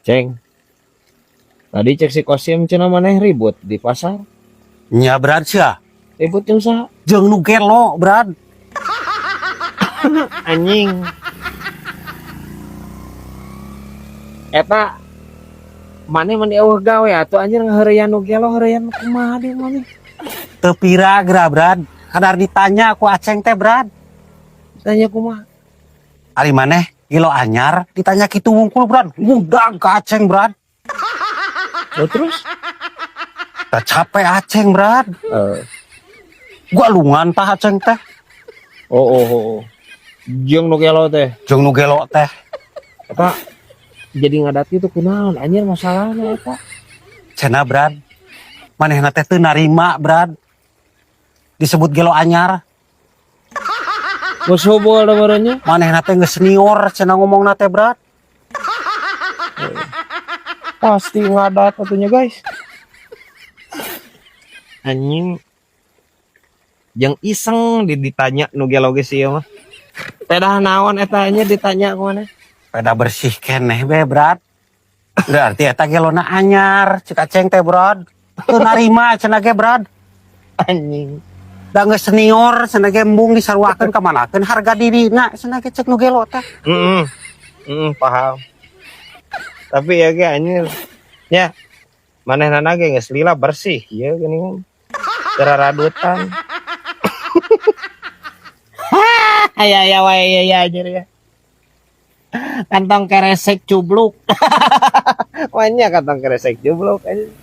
Ceng. Tadi cek si Kosim cenah maneh ribut di pasar. Nya, Brad, sia. Ribut jeung saha? Jeung nu gelo, Brad. Anjing. Eta maneh mani eueuh gawe atuh anjir, ngaheureuyan nu gelo, heureuyan kumaha deui maneh? Teu pira geura, Brad. Kadar ditanya ku Aceng teh, Brad. Tanya kumaha? Ari maneh gelo anyar, ditanya kitu wungkul, Brad. Ngudag ka Aceng, Brad. Oh, terus? Tak capek Aceng, Brad. Gua lungan tah Aceng teh. Oh. Jeung nu gelo teh. Jeung nu gelo teh. Eta jadi ngadat itu kunaon anjir masalahna eta? Cenah, Brad. Manehna teh teu narima, Brad. Disebut gelo anyar. Geus hobol da barunya. Manehna teh geus senior cenah ngomongna teh, Brad. Pasti ngadat atunya, guys. Anjing. Jeung iseng ditanya nu gelo ge sih mah. Pedah naon eta nya ditanya ku maneh? Peda bersih keneh be, Brad. Berarti eta gelona anyar, cek Aceng teh, Brad. Teu narima cenah ge, Brad. Anjing. Da geus senior cenah ge, embung disaruakeun ka manakeun harga dirina cenah ge cek nu gelo teh. Heeh. Heeh, paham. Tapi ya ge anjir. Ya. Manehna ge geus lila bersih ieu geuningan. Radutan. Aya aya wae ya ya anjir ya. Kantong keresek cubluk. Banyak kantong keresek cubluk anjir.